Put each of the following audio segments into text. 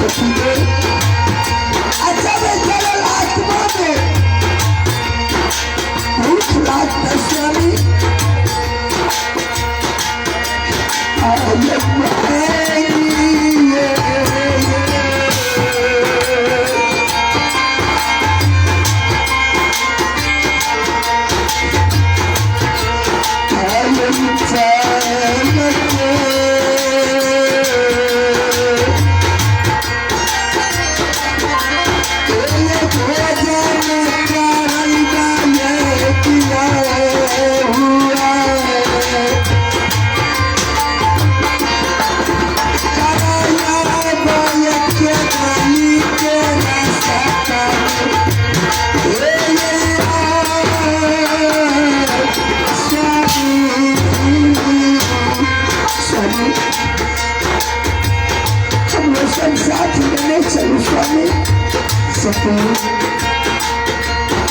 सखी के। अच्छा में जलल आत्मा में भूख लागता स्वामी।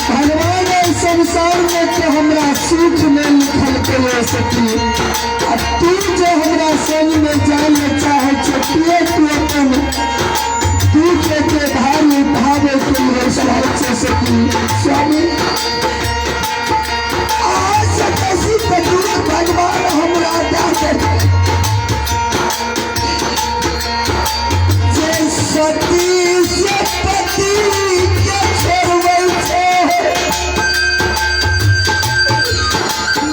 भगवान संसार में तो हमरा सुख में लिखल के सकी, आ तू जो हमरा संग में जाए ले चाहे छे तू अपन दुख के भार उठावे के लिए चाहे सकी स्वामी। आज से कैसी दुख भगवान हमरा दे जे सती से पति के छोड़बै छै,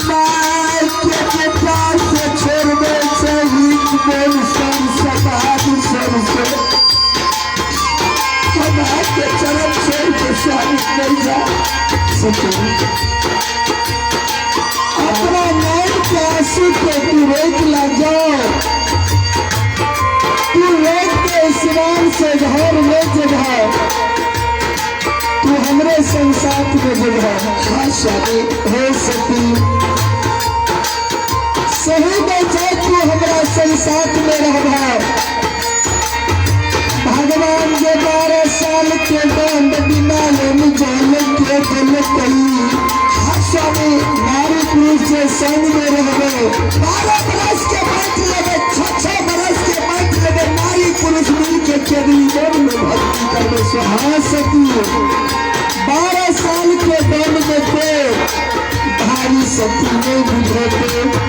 माय के बेटा के छोड़बै छै, हित बोल सब समाज सबसे हमरा के चरण छोड़ के स्वामी नहीं जा सकी। अपना नैन के आंसू के तू रोक ला जाओ, तू रोक के स्नान से घर में जगह, तू हमरे संसार में जगह। हाँ स्वामी हे सती, सही में जाए तू हमरा संसार में रहबा। भगवान के 12 साल के दंड बिना जल के दिलकई। हाँ स्वामी, नारी पुरुष से संग में रहबे, 12 बरस के बांट लेबे, 6-6 बरस के बांट लेबे, नारी पुरुष मिल के केवली वन में भक्ति करबे। हाँ सती, 12 साल के दंड देते भारी सती नहीं बुझेते।